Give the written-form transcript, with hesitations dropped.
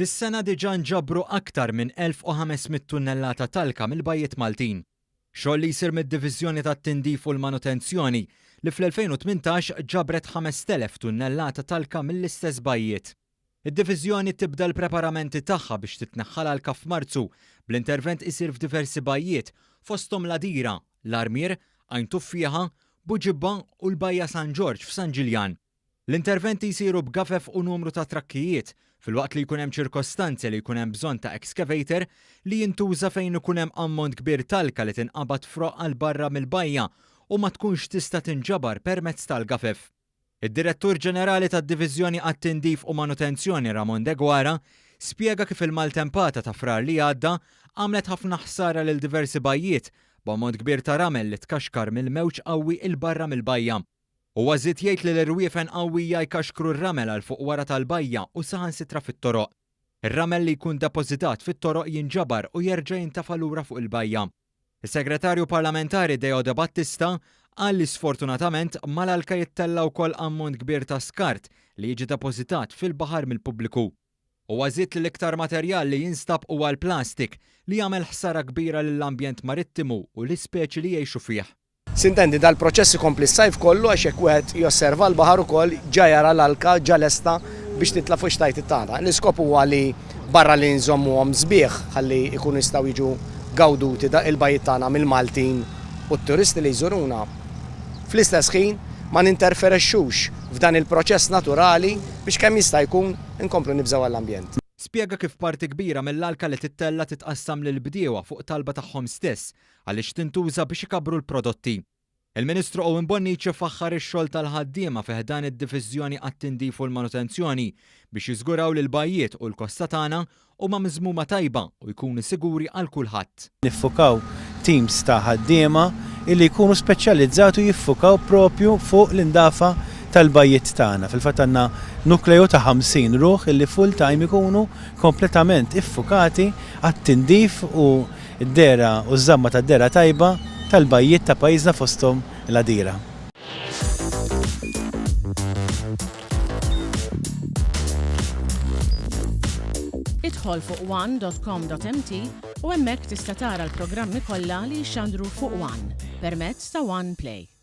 Dis-sena diġà nġabru aktar minn 1,500 tunnellata talka mill-bajjiet Maltin. Xogħol li jsir mid-Diviżjoni tat-Tindif u l-Manutenzjoni li fl-2018 ġabret 5,000 tunnellata talka mill-istess bajjiet. Id-Diviżjoni tibda l-preparamenti tagħha biex titneħħa l-alka f'Marzu, bl-intervent isir f'diversi bajjiet, fosthom l-Għadira, l-Għarmier, Għajn Tuffieħa, Buġibba u l-Bajja San Ġorġ f'San Ġiljan. L-interventi jsiru b'gafef u numru ta' trakkijiet, filwaqt li jkun hemm ċirkostanzi li jkun hemm bżonn ta' excavator li jintuża fejn ikun hemm ammont kbir t'alka li tinqabad f'roqq għal barra mill-bajja u ma tkunx tista' tinġabar permezz tal-gafef. Id-Direttur Ġenerali tad-Diviżjoni għat-Tindif u Manutenzjoni Ramon Deguara spjega kif il-maltempata ta' Frar li għadda għamlet ħafna ħsara lil diversi bajjiet b'ammont kbir ta' ramel li tkaxkar mill-mewġ qawwi 'il barra mill-bajja. Huwa żied jgħid li l-irwiefen qawwija jkaxkru r-ramel għal fuq wara tal-bajja u saħansitra fit-toroq. Ir-ramel li jkun depożitat fit-toroq jinġabar u jerġa' jintafa' lura fuq il-bajja. Is-Segretarju Parlamentari Deo Debattista qal li sfortunatament mal-alka jittella' wkoll ammont kbir ta' skart li jiġi depożitat fil-baħar mill-pubbliku. Huwa żied li l-iktar materjal li jinstab huwa l-plastik li jagħmel ħsara kbira lill-ambjent marittimu u l-ispeċi li jgħixu fih. Sintendi, dal-proċess ikompli s-sajf kollu għax jekk wieħed josserva l-baħar ukoll ġa jara l-alka ġa lesta biex titla' fuq ix-xtajtiet tagħna. L-iskop huwa li barra li nżommuhom sbieħ ħalli jkunu jistgħu jiġu gawduti il-bajjiet tagħna mill-Maltin u t-turisti li jżuruna, fl-istess ħin ma ninterferexxux f'dan il-proċess naturali biex kemm jista' jkun inkomplu nibżgħu għall-ambjent. Spjega kif parti kbira mill-alka li tittella' titqassam lill-bdiewa fuq talba tagħhom stess għaliex tintuża biex ikabbru l-prodotti. Il-Ministru Owen Bonnici faħħar ix-xogħol tal-ħaddiema fi ħdan id-Diviżjoni għat-Tindif u l-Manutenzjoni biex jiżguraw li l-bajjiet u l-kosta tagħna huma miżmuma tajba u jkunu siguri għal kulħadd. Niffukaw teams ta' ħaddiema illi jkunu speċjalizzati u jiffukaw propju fuq l-indafa tal-bajjiet tagħna. Fil-fatt għandna nukleu ta' 50 ruħ illi full time ikunu kompletament iffukati għat-tindif u d-dehra u ż-żamma tad-dehra tajba tal-bajjiet ta' pajjiżna fosthom l-Għadira. Idħol fuq one.com.mt u hemmhekk tista' tara l-programmi kollha li jixxandru fuq One permezz ta' One Play.